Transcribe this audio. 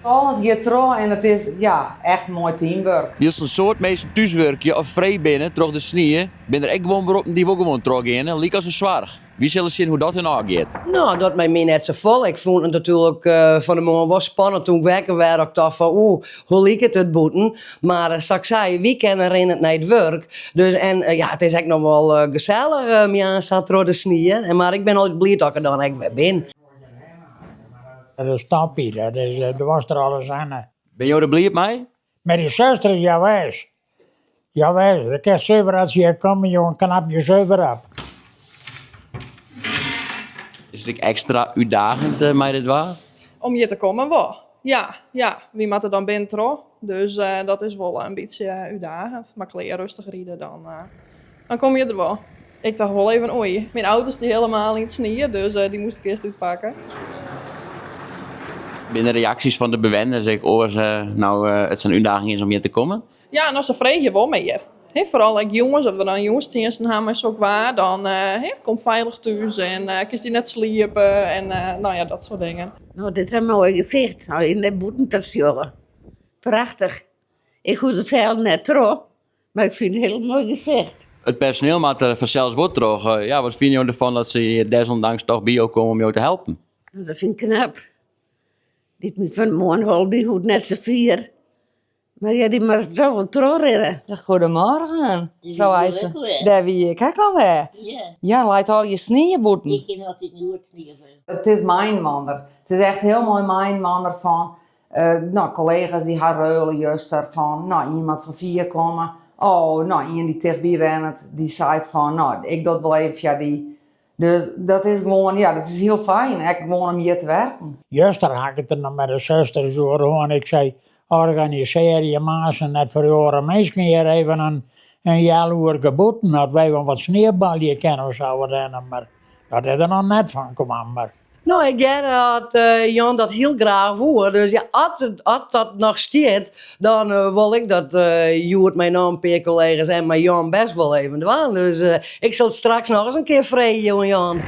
Alles giet troch en it is ja, echt moai teamwurk. Wylst in soad minsken thúswurkje of frij binne troch de snie, binne der ek guon beroppen dy't wol gewoan trochgeane, lykas de soarch. Wy sille sjen hoe't dat hun ôfgiet. No, docht my net safolle. Ik fûn it natuerlik fan 'e moarn wol spannend toen ik wekker waard. Ik tocht fan oeh, hoe liket it bûten? Mar sa't ik sei, wy kinne rinnend nei it wurk. Dus en ja, it is ek noch wol gesellich moarns sa troch de snie. Mar ik bin altyd bliid dat ik der dan ek wer bin. Dat is toppie, dat is, do watst der alles aan. Binne jo der bliid mei? Mei dy susters, jawis. Jawis, ik kin suver as se hjir komme, jonge, knap je suver op. Is it ek ekstra útdagend mei dit waar? Om hjir te kommen wol. Ja, ja. Wy moatte dan binnen troch, dus dat is wol in bytsje útdagend. Mar klear rêstich ride, dan, dan komme je der wol. Ik tocht wol even oei, myn auto stie helemaal yn it snie, dus dy moast ik earst útpakke. Binne de reaksjes fan de bewenners ek oars no it sa'n útdaging is om hjir te kommen? Ja, no se freegje wol mear. Hè, foaral ek jûns, as we dan jûnstsjinsten ha mei sok waar, dan hè, kom feilich thús en kinst hjir net sliepe en no ja, dat soart dingen. No, it is in moai gesicht om nei bûten te sjoggen. Prachtich. Ik hoech der sels net troch, mar ik fyn it in hiel moai gesicht. It personiel moat der fansels wol troch. Ja, wat fine jo derfan dat se hjir desondanks toch by jo komme om jo te helpen? Dat fyn ik knap. Dy't my fan 'e moarn holp, dy hoecht net sa fier. Mar ja, dy moat toch wol trochrinne. Goedemorgen, frou IJzer. Dêr wie ik ek alwer. Ja, leit allegear snie bûten. Ik kin altyd goed sliepe. It is mei-inoar. It is echt hiel moai mei-inoar fan, no, kollega's dy ha reule juster fan, no, ien moat fan fier komme. Oh, no, ien dy't tichtby wennet, dy seit fan, no, ik doch it wol even foar dy. Dus dat is gewoan, ja, dat is hiel fijn, ek gewoan om hjir te werken. Juster ha ik it der noch mei de susters oer hân. Ik sei, organisearje moarns net foar oare minsken hjir even in healoerke bûten, dat wy wol wat sniebalje kinne of sa wat en mar dat is der noch net fan kommen. Mar No, ik hear dat Jan dat hiel graach woe. Dus ja, as dat noch stiet, dan wol ik dat hjoed mei noch in pear kollega's en mei Jan best wol even dwaan. Dus ik sil it straks noch ris in kear freegje oan Jan.